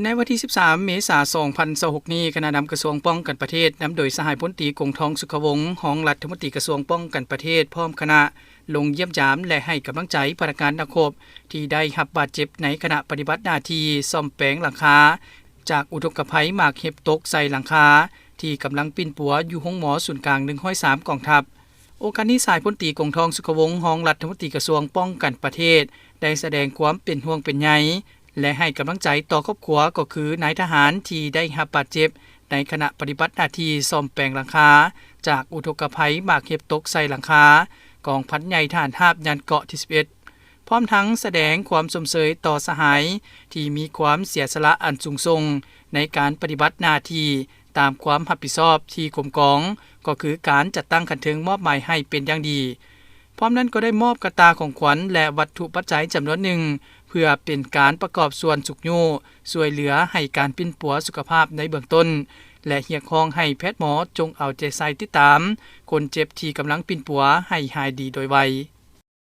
ໃນວັນທີສິບສາມ ເມສາ ສອງພັນຊາວຫົກນີ້, ຄະນະນຳກະຊວງປ້ອງກັນປະເທດ ນຳໂດຍສະຫາຍພົນຕີ ກົງທອງ ສຸຂະວົງ ຮອງລັດຖະມົນຕີກະຊວງປ້ອງກັນປະເທດ ພ້ອມຄະນະ ລົງຢ້ຽມຢາມ ແລະ ໃຫ້ກຳລັງໃຈພະນັກງານນັກຮົບ ທີ່ໄດ້ຮັບບາດເຈັບໃນຂະນະປະຕິບັດໜ້າທີ່ສ້ອມແປງຫຼັງຄາ ຈາກອຸທົກກະໄພໝາກເຫັບຕົກໃສ່ຫຼັງຄາ ທີ່ກຳລັງປິ່ນປົວຢູ່ໂຮງໝໍສູນກາງ ໜຶ່ງຮ້ອຍສາມ ກອງທັບ. ໂອກາດນີ້ ສະຫາຍພົນຕີ ກົງທອງ ສຸຂະວົງ ຮອງລັດຖະມົນຕີກະຊວງປ້ອງກັນປະເທດ ໄດ້ສະແດງຄວາມເປັນຫ່ວງເປັນໃຍ ແລະ ໃຫ້ກຳລັງໃຈຕໍ່ຄອບຄົວ ກໍຄືນາຍທະຫານທີ່ໄດ້ຮັບບາດເຈັບໃນຂະນະປະຕິບັດໜ້າທີ່ສ້ອມແປງຫຼັງຄາ ຈາກອຸທົກກະໄພໝາກເຫັບຕົກໃສ່ຫຼັງຄາ ກອງພັນໃຫຍ່ທະຫານຮາບຍານເກາະທີສິບເອັດ ພ້ອມທັງສະແດງຄວາມຊົມເຊີຍຕໍ່ສະຫາຍທີ່ມີຄວາມເສຍສະຫຼະອັນສູງສົ່ງໃນການປະຕິບັດໜ້າທີ່ຕາມຄວາມຮັບຜິດຊອບທີ່ກົມກອງ ກໍຄືການຈັດຕັ້ງຂັ້ນເທິງມອບໝາຍໃຫ້ເປັນຢ່າງດີ. ພ້ອມນັ້ນກໍໄດ້ມອບກະຕ່າຂອງຂວັນ ແລະ ວັດຖຸປັດໄຈຈຳນວນໜຶ່ງ ເພື່ອເປັນການປະກອບສ່ວນຊຸກຍູ້ຊ່ວຍເຫຼືອໃຫ້ການປິ່ນປົວສຸຂະພາບໃນເບື້ອງຕົ້ນ ແລະ ຮຽກຮ້ອງໃຫ້ແພດໝໍຈົ່ງເອົາໃຈໃສ່ຕິດຕາມຄົນເຈັບທີ່ກຳລັງປິ່ນປົວໃຫ້ຫາຍດີໂດຍໄວ.